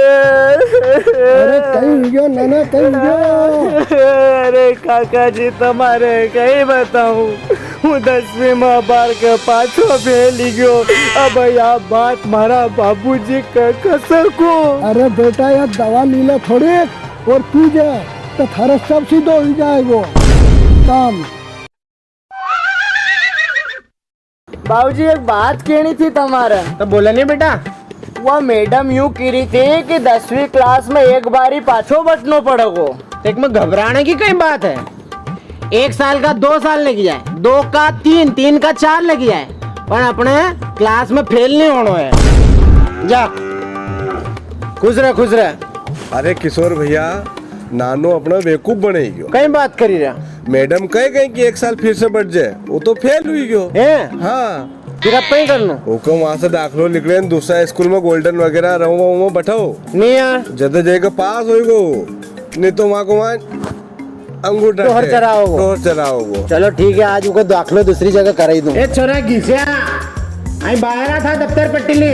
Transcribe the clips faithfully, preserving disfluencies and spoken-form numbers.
अरे कई हुई गयो नाना, कई हुई गयो? अरे काका जी, तमारे कई बताऊं, हूँ दसवीं में बार के पाछो फेल ही गयो। अब या बात मारा बाबूजी के कसे को? अरे बेटा, या दवा ली ले थोड़ी और पी जा, तो थारा सब सीधो हो जाएगो काम। बाबूजी, एक बात केनी थी तमारे। तो बोला नी बेटा। वो मैडम यूं की री थी कि दसवीं क्लास में एक बार ही पाछो बटनो पड़ेगो। देख, में घबराने की कई बात है? एक साल का दो साल लगी जाए, दो का तीन, तीन का चार लगी जाए, पर अपने क्लास में फेल नी होनो है। जा, खुश रह, खुश रह। अरे किशोर भैया, नानो अपना बेवकूफ बने गयो। कई बात करी रहा। मैडम कह गई कि एक साल फिर से बैठ जाए, वो तो फेल हुई गयो। हैं? हाँ। फिर अब कई करनो? ओके वहां से दाखलो निकले न दूसरा स्कूल में गोल्डन वगैरह रहूंगा, वहां बैठाओ। नी यार। जद जाके पास होएगो, नी तो वहां को वहां अंगूठा टोहर टेक। चराओगो। टोहर चराओगो। चलो ठीक है, आज उको दाखलो दूसरी जगह कराई दूं। ए छोरा घिसिया, आई बाहर आ था दफ्तर पट्टी ले।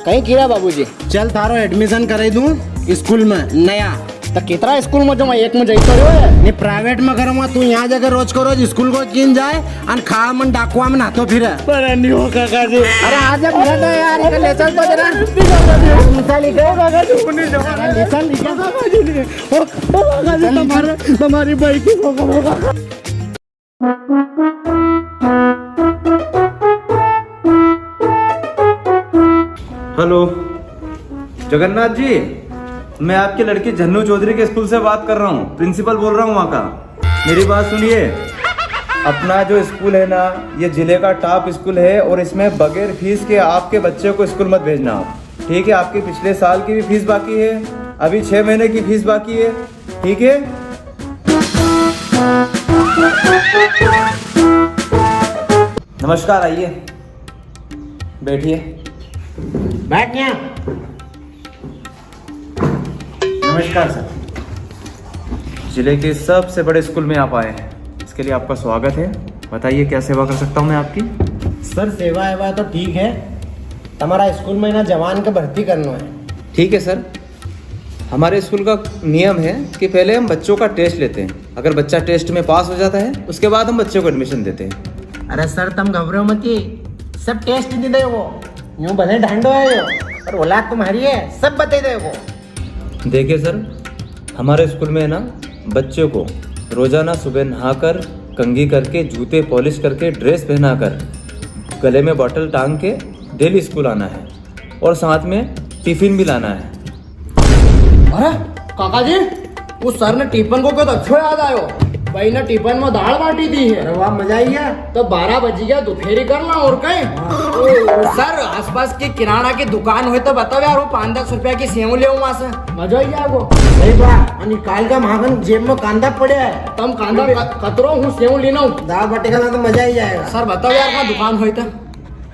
कई किरा बाबूजी? चल, थारो एडमिशन कराई दूं स्कूल में नया। तो कितरा स्कूल में जो मैं एक में जाई तो रह्यो है। नी, प्राइवेट में करूंगा, तू यहाँ जाकर रोज को रोज स्कूल को कीन जाए अन खा मन डाकुआ में नहातो फिरे। पर नी हो काका जी। अरे आ जा, मेरा तो यार, इधर ले चल तो जरा। छुट्टी कर दो जी। निशान लिखे। काका जी, छुट्टी दो। अरे निशान लिखे। काका जी, नहीं। ओ, ओ काका जी, तुम्हारे, तुम्हारी भाई की खो खबर। हेलो, जगन्नाथ जी, मैं आपके लड़के झन्नू चौधरी के स्कूल से बात कर रहा हूँ, प्रिंसिपल बोल रहा हूँ वहाँ का। मेरी बात सुनिए, अपना जो स्कूल है ना, ये जिले का टॉप स्कूल है और इसमें बगैर फीस के आपके बच्चे को स्कूल मत भेजना आप, ठीक है? आपकी पिछले साल की भी फीस बाकी है, अभी छह महीने की फीस बाकी है, ठीक है? नमस्कार, आइए, बैठिए। बैठ यहाँ। नमस्कार सर। जिले के सबसे बड़े स्कूल में आप आए हैं, इसके लिए आपका स्वागत है। बताइए, क्या सेवा कर सकता हूँ मैं आपकी? सर, सेवा एवा तो ठीक है, तमारा स्कूल में ना जवान के भर्ती करनो है। ठीक है सर, हमारे स्कूल का नियम है कि पहले हम बच्चों का टेस्ट लेते हैं। अगर बच्चा टेस्ट में पास हो जाता है, उसके बाद हम बच्चों को एडमिशन देते हैं। अरे सर, तम घबराओ मती, सब टेस्ट नी देगो। यूं भले ढांडो है यो, पर औलाद तुम्हारी है, सब बता देगो। देखिए सर, हमारे स्कूल में है ना, बच्चों को रोजाना सुबह नहाकर, कंघी करके, जूते पॉलिश करके, ड्रेस पहनाकर, गले में बॉटल टांग के डेली स्कूल आना है। और साथ में टिफिन भी लाना है। अरे काका जी, उस सर ने टिफिन को कयो तो अच्छो याद आयो। भाई ने टिफिन में दाल बाटी दी है। अरे वाह, मजा आई गया। तो बारह बजी गया, दोपहरी कर ला और कई। हाँ। ओ, सर, आसपास की किराना की दुकान होय तो बताओ यार, वो पाँच दस रुपया की सेव ले वहां से। मजा आई जाएगो। सही बात। अने काल का मागन जेब में कांदा पड़े है। तम कांदा क-, कतरो हूँ सेव लेना हूँ। दाल बाटी का तो मजा ही जाएगा। सर, बताओ यार, कहाँ दुकान होय तो।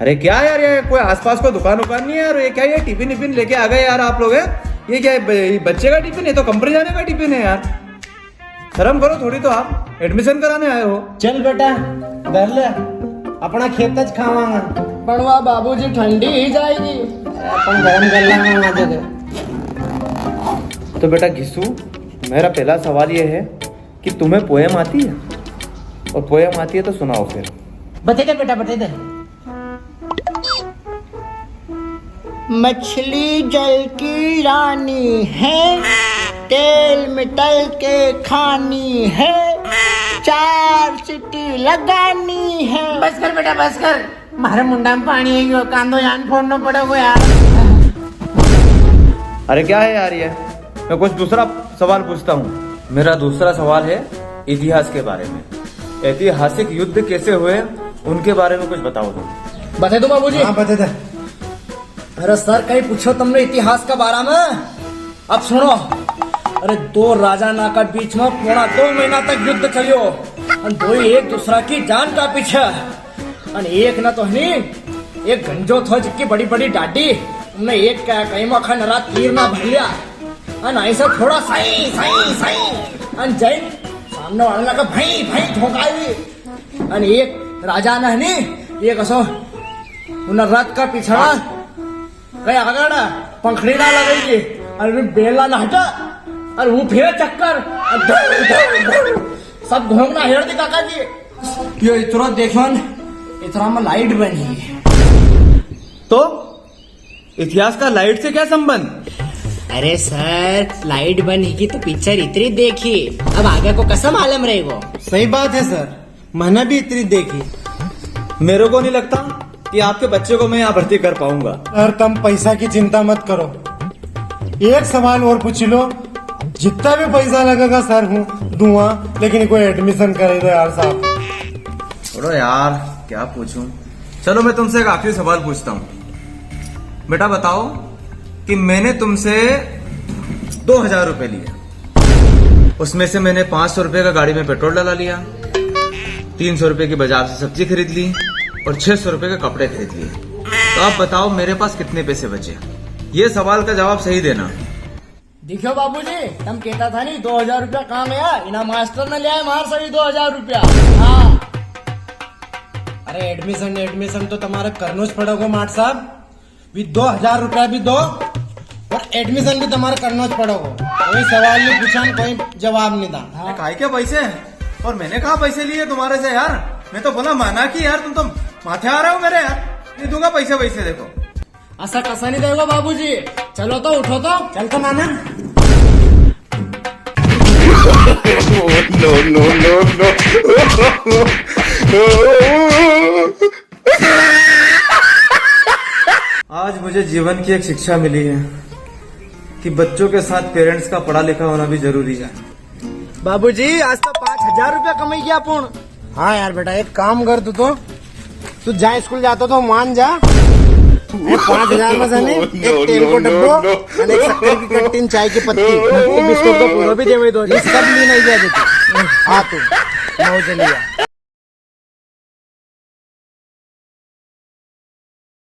अरे क्या यार, ये कोई आसपास कोई दुकान उकान नहीं है यार? ये क्या, ये टिफिन विफिन लेके आ गए यार आप लोग, हैं? ये क्या है, ब-, ये बच्चे का टिफिन है? तो कंपनी जाने का टिफिन है यार। शर्म करो थोड़ी तो, आप एडमिशन कराने आए हो। चल बेटा, धर ले, अपना खेत ज खावांगा। पण वा बाबूजी, ठंडी ही जाएगी। अपन गरम कर लांगा वहां जगह। तो बेटा घिसू, मेरा पहला सवाल ये है कि तुम्हें पोएम आती है? और पोएम आती है तो सुनाओ फिर। बता दे बेटा, बता दे। मछली जल की रानी है, तेल में तल के खानी है, चार सीटी लगानी है। बस कर बेटा, बस कर, म्हारे मुंडा में पाणी आई गयो, कांदो यान फोड़नो पड़ेगो यार। अरे क्या है यार ये? मैं कुछ दूसरा सवाल पूछता हूँ। मेरा दूसरा सवाल है इतिहास के बारे में। ऐतिहासिक युद्ध कैसे हुए, उनके बारे में कुछ बताओ तुम। बता दूं बाबूजी? हाँ, बता दे। अरे सर, कई पूछो तुमने इतिहास का बारे में? अब सुनो। अरे, दो राजा ना का बीच में पौना दो महीना तक युद्ध चलियो। अन दो ही एक दूसरा की जान का पीछे। अन एक ना तो हनी, एक गंजो थो जिकी बड़ी बड़ी डाडी। उनने एक का कई में अखा नरा तीर ना भर लिया। अन ऐसा थोड़ा साई, साई, साई। अन जैन सामने वाला का भाई, भाई ठोकाई। अन एक राजा ने हनी, एक असो उन्हें रथ का पिछड़ा कई आगड़ा पंखड़ी ना लगेगी, अरे बेला ना हटा, अरे वो फिर चक्कर, सब घूमना हेड़ दी काका जी। यो इतरो देखो न, इतरा में लाइट बनी है। तो इतिहास का लाइट से क्या संबंध? अरे सर, लाइट बनी की तो पिक्चर इतरी देखी, अब आगे को कसम आलम रहेगो। सही बात है सर, मैंने भी इतरी देखी। मेरे को नहीं लगता कि आपके बच्चे को मैं यहाँ भर्ती कर पाऊंगा। सर, तुम पैसा की चिंता मत करो, एक सवाल और पूछ लो, जितना भी पैसा लगेगा सर, हूँ दूंगा, लेकिन कोई एडमिशन करे दो यार साहब। छोड़ो यार, क्या पूछूं। चलो, मैं तुमसे एक आखिरी सवाल पूछता हूँ। बेटा, बताओ कि मैंने तुमसे दो हजार रुपए लिए, उसमें से मैंने पाँच सौ रुपए का गाड़ी में पेट्रोल डला लिया, तीन सौ रुपए की बाजार से सब्जी खरीद ली और छह सौ रुपए के कपड़े खरीद लिए। तो आप बताओ, मेरे पास कितने पैसे बचे? ये सवाल का जवाब सही देना। देखो बाबूजी, तम कहता था नी, दो हजार रुपया काम है, इना मास्टर ने लिया है मार सभी दो हजार रुपया। हाँ। अरे, एडमिशन, एडमिशन तो तुम्हारे करनो ज पड़ेगो माट साहब, भी दो हजार रुपया भी दो और एडमिशन भी तुम्हारे करनो ज पड़ेगो। कोई सवाल नहीं पूछा, कोई जवाब नहीं था। अरे, काय के पैसे? और मैंने कहा पैसे लिए तुम्हारे से यार? मैं तो बोला माना कि यार, तुम तो माथे आ रहे हो मेरे यार, नहीं दूंगा पैसे वैसे। देखो, ऐसा कसा नहीं देगा बाबूजी। चलो तो, उठो तो। चल तो नाना। No, no, no, no। आज मुझे जीवन की एक शिक्षा मिली है कि बच्चों के साथ पेरेंट्स का पढ़ा लिखा होना भी जरूरी है। बाबूजी, आज तो पाँच हजार रुपया कमाई गया अपन। हाँ यार बेटा, एक काम कर तू तो, तू जहाँ स्कूल जातो तो मान जा। ये पाँच हजार में से नी, एक तेल को डब्बो और एक शक्कर की कट्टी, चाय की पत्ती, एक बिस्कुट को पूरो भी दे दो। ये सब ली नहीं जाए बेटा। हाँ तू, मौज लिया।